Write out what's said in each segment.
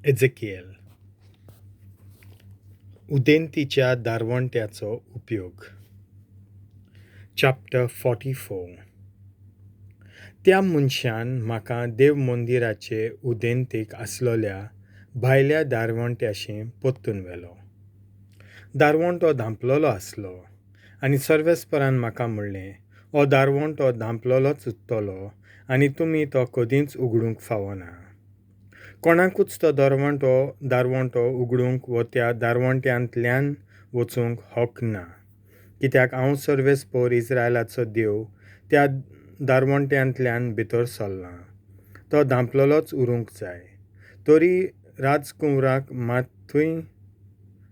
एझेकिएल. उदेंतीच्या दारवंट्याचो उपयोग. चॅप्टर 44. त्या मनशान म्हाका देवमंदिराचे उदेंतीक आसलोल्या भायल्या दारवंट्याशी परतून व्हेलो. दारवंटो धांपलोलो आसलो आनी सर्वेस्परान म्हाका म्हणलें, हो दारवंटो धांपलोलोच उरतलो आनी तुमी तो कदींच उगडूंक फावना. कोणाकूच तो दारवंटो उगडूंक वो त्या दारवंट्यांतल्यान वचूंक हक ना, कित्याक हांव सर्वेस्पर इस्रायलाचो देव त्या दारवंट्यांतल्यान भितर सरलां. तो धांपलोलोच उरूंक जाय. तरी राजकुंवराक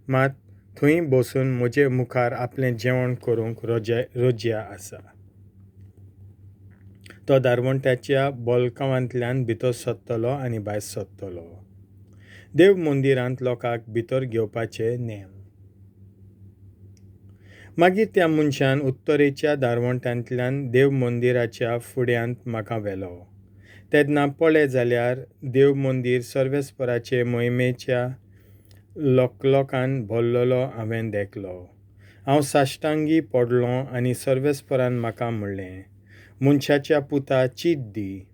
मात थंय बसून म्हजे मुखार आपलें जेवण करूंक रज्या आसा. तो दारवंट्याच्या बोलकावांतल्यान भितर सरतलो आनी भायर सरतलो. देव मंदिरांत लोकांक भितर घेवपाचे नेम. मागीर त्या मनशान उत्तरेच्या दारवंट्यांतल्यान देव मंदिराच्या फुड्यांत म्हाका व्हेलो. तेन्ना पळय जाल्यार देव मंदीर सर्वेस्पराचे मोहिमेच्या लोकलोकान भरलेलो हांवें देखलो. हांव साश्टांगी पडलो आनी सर्वेस्परान म्हाका म्हणलें, मनशाच्या पुता, चीत दी,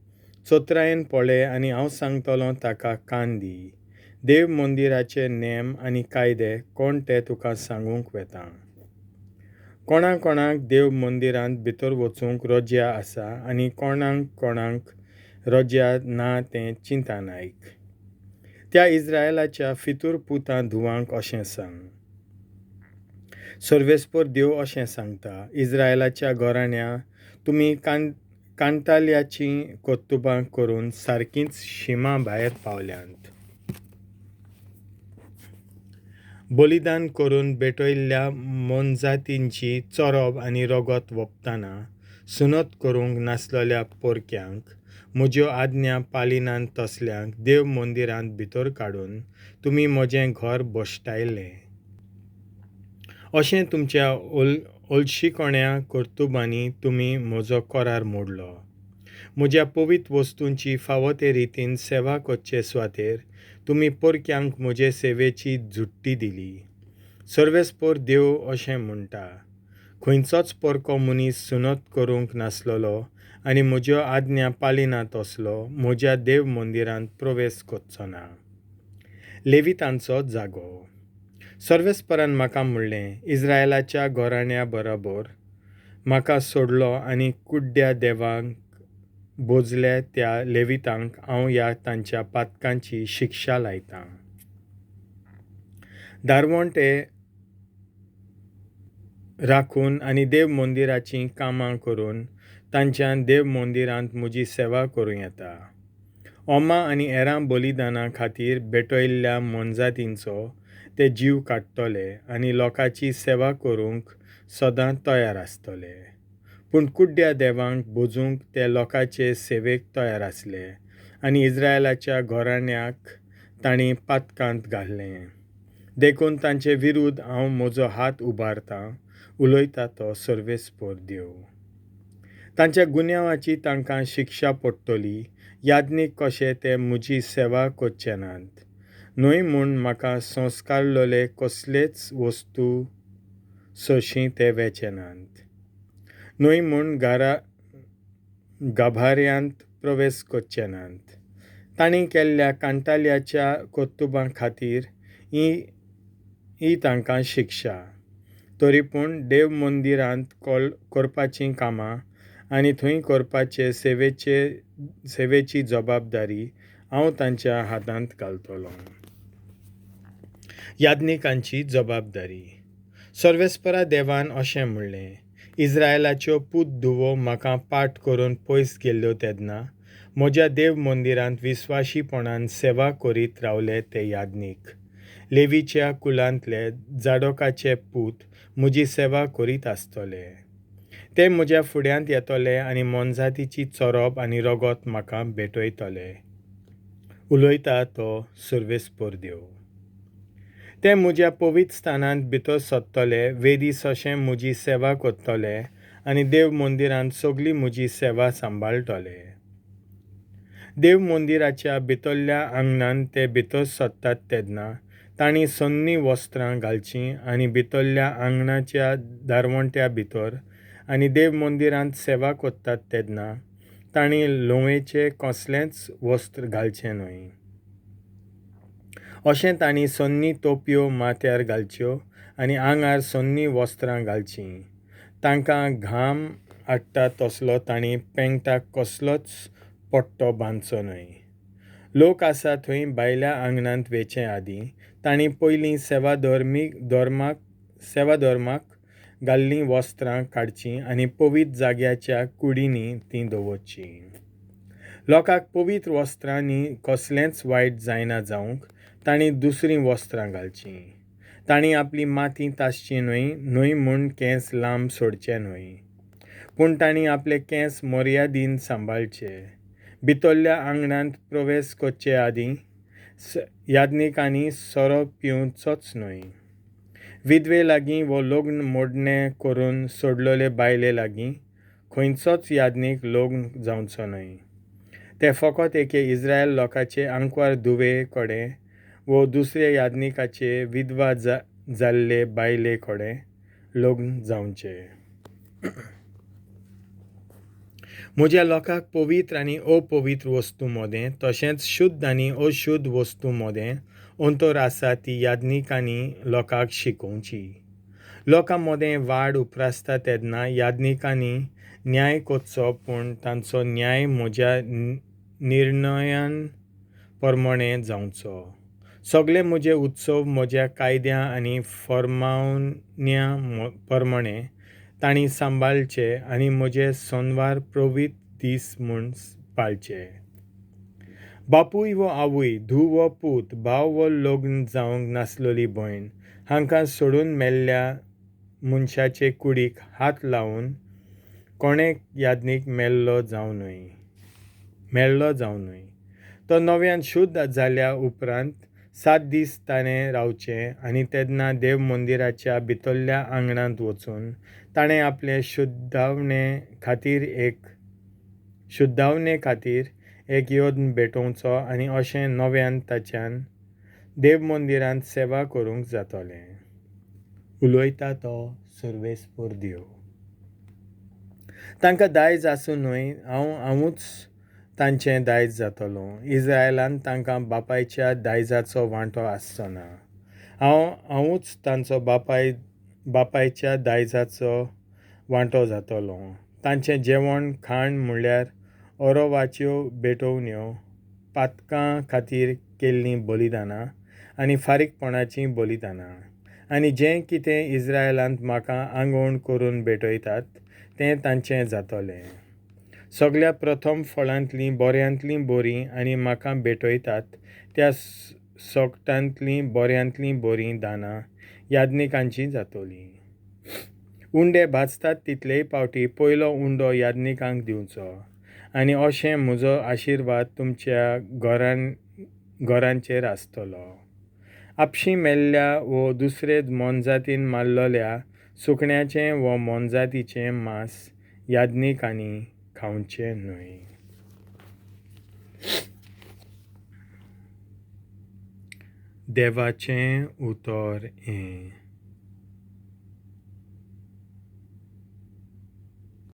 चतुरायेन पळय आनी हांव सांगतलो ताका कान दी. देव मंदिराचे नेम आनी कायदे कोण ते तुका सांगूंक वेता. कोणा कोणाक देव मंदिरांत भितर वचूंक रज्या आसा आनी कोणाक कोणाक रज्या ना तें चिंतान आयक. त्या इस्रायलाच्या फितूर पुतां धुवांक अशें सांग, सर्वेस्पर देव अशें सांगता, इस्रायलाच्या घराण्या, तुमी कांताल्याचीं कर्तुबां करून सारकींच शिमा भायर पावल्यांत. बलिदान करून भेटयल्ल्या मोनजातींची चोरब आनी रगत वपतना सुनत करूंक नासलेल्या पोरक्यांक, म्हज्यो आज्ञा पालिनात तसल्यांक देव मंदिरांत भितर काडून तुमी म्हजें घर भश्टायलें. अशें तुमच्या ओलशीकोण्या कर्तुबांनी तुमी म्हजो करार मोडलो. म्हज्या पवित्र वस्तूंची फावो ते रितीन सेवा करचे सुवातेर तुमी परक्यांक म्हजे सेवेची झुट्टी दिली. सर्वेस्पर देव अशें म्हणटा, खंयचोच परको मनीस सुनत करूंक नासलेलो आनी म्हज्यो आज्ञा पालिना तसलो म्हज्या देव मंदिरांत प्रवेश करचो ना. लेवितांचो जागो. सर्वेस्परान म्हाका म्हणलें, इस्रायलाच्या घराण्या बरोबर म्हाका सोडलो आनी कुड्ड्या देवांक भोजले त्या लेवितांक हांव ह्या तांच्या पातकांची शिक्षा लायतां. दारवंटे राखून आनी देव मंदिराचीं कामां करून तांच्यान देव मंदिरांत म्हजी सेवा करूं येता. ओमा आनी हेरां बलिदानां खातीर भेटयल्ल्या मोनजातींचो ते जीव काडटले आनी लोकांची सेवा करूंक सदां तयार आसतले. पूण कुड्ड्या देवांक भजूंक ते लोकांचे सेवेक तयार आसले आनी इस्रायलाच्या घराण्याक तांणी पातकांत घाल्लें. देखून तांचे विरुद्ध हांव म्हजो हात उबारतां, उलयता तो सर्वेस्पर देव. तांच्या गुन्यांवाची तांकां शिक्षा पडटली. याज्ञीक कशे ते म्हजी सेवा करचे नात, न्हय म्हूण म्हाका संस्कारलेले कसलेच वस्तू सरशीं ते वेचे नात, न्हय म्हूण गाभाऱ्यांत प्रवेश करचे नात. तांणी केल्ल्या कांताल्याच्या कर्तुबां खातीर ही तांकां शिक्षा. तरी पूण देव मंदिरांत करपाचीं कामां आनी थंय करपाचे सेवेची जबाबदारी हांव तांच्या हातांत घालतलो. याज्ञिकांची जबाबदारी. सर्वेस्परा देवान अशें म्हणलें, इस्रायलाच्यो पूत धुवो म्हाका पाठ करून पयस गेल्ल्यो तेन्ना म्हज्या देव मंदिरांत विस्वाशीपणान सेवा करीत रावले ते याज्ञीक लेवीच्या कुलांतले जाडोकाचे पूत म्हजी सेवा करीत आसतले. ते म्हज्या फुड्यांत येतले आनी मोनजातीची चोरप आनी रगत म्हाका भेटयतले, उलयता तो सर्वेस्पर देव. ते म्हज्या पवित्र स्थानांत भितर सरतले, वेदी सशें म्हजी सेवा करतले आनी देव मंदिरांत सगली म्हजी सेवा सांबाळटले. देव मंदिराच्या भितरल्या आंगणांत ते भितर सरतात तेन्ना तांणी सन्नी वस्त्रां घालचीं आनी भितरल्या आंगणाच्या दारवंट्या भितर आनी देव मंदिरांत सेवा करतात तेन्ना तांणी ल्हंवेचें कसलेंच वस्त्र घालचें न्हय. अशें तांणी सन्नी तोपयो माथ्यार घालच्यो आनी आंगार सन्नी वस्त्रां घालचीं. तांकां घाम हाडटा तसलो तांणी पेंगटाक कसलोच पट्टो बांदचो न्हय. लोक आसा थंय भायल्या आंगणांत वेचे आदीं तांणी पयलीं सेवाधर्माक घाल्लीं वस्त्रां काडचीं आनी पवित्र जाग्याच्या कुडींनी तीं दवरचीं. लोकांक पवित्र वस्त्रांनी कसलेंच वायट जायना जावंक तांणी दुसरीं वस्त्रां घालचीं. तांणी आपली माती तासची न्हय, न्हय म्हूण केंस लांब सोडचे न्हय, पूण तांणी आपले केंस मर्यादीन सांबाळचे. भितरल्या आंगणांत प्रवेश करचे आदीं याज्ञिकांनी सोरो पिवचोच न्हय. विधवे लागीं वो लग्न मोडणें करून सोडलेले बायले लागीं खंयचोच याज्ञीक लग्न जावचो न्हय. ते फकत एके इस्रायल लोकांचे आंकवार धुवे कडेन वो दुसरे याज्ञिकाचे विधवा जाल्ले बायले कडेन लग्न जावचें. म्हज्या लोकांक पवित्र आनी अपवित्र वस्तू मदें तशेंच शुद्ध आनी अशुद्ध वस्तू मदें अंतर आसा ती याज्ञिकांनी लोकांक शिकोवची. लोकां मदें वाड उप्रासता तेन्ना याज्ञिकांनी न्याय करचो, पूण तांचो न्याय म्हज्या निर्णयान प्रमाणें जावचो. सगळे म्हजे उत्सव म्हज्या कायद्या आनी फर्मावण्या प्रमाणें तांणी सांबाळचे आनी म्हजे सनवार पवित्र दीस म्हूण पाळचे. बापूय वो आवय, धूव वो पूत, भाव वो लग्न जावंक नासलेली भयण हांकां सोडून मेल्ल्या मनशाचे कुडीक हात लावन कोणें याज्ञीक मेल्लो जावं न्हय. तो नव्यान शुद्ध जाल्या उपरांत 7 दीस ताणें रावचें आनी तेन्ना देव मंदिराच्या भितरल्या आंगणांत वचून ताणें आपले शुद्धावणे खातीर एक यज्ञ भेटोवचो आनी अशें नव्यान ताच्यान देव मंदिरांत सेवा करूंक जातलें. उलयता तो सर्वेस्पर देव. तांकां दायज आसूं न्हय, हांवूच तांचें दायज जातलो. इस्रायलान तांकां बापायच्या दायजाचो वांटो आसचो ना. हांवूच तांचो बापायच्या दायजाचो वांटो जातलो. तांचें जेवण खाण म्हणल्यार ओरोवाच्यो भेटवण्यो, पातकां खातीर केल्लीं बलिदानां आनी फारीकपणाचीं बलिदानां आनी जें कितें इस्रायलांत म्हाका आंगवण करून भेटयतात तें तांचें जातलें. सगळ्या प्रथम फळांतलीं बऱ्यांतलीं बरीं आनी म्हाका भेटयतात त्या सोगटांतलीं बऱ्यांतलीं बरीं दानां याज्ञिकांचीं जातलीं. उंडे भाजतात तितलेय पावटी पयलो उंडो याज्ञिकांक दिवचो आनी अशें म्हजो आशिर्वाद तुमच्या घरांचेर आसतलो. आपशी मेल्ल्या वो दुसरे मोनजातीन मारलेल्या सुकण्याचें वो मोनजातीचें मांस याज्ञिकांनी खावचें न्हय. देवाचें उतर हें.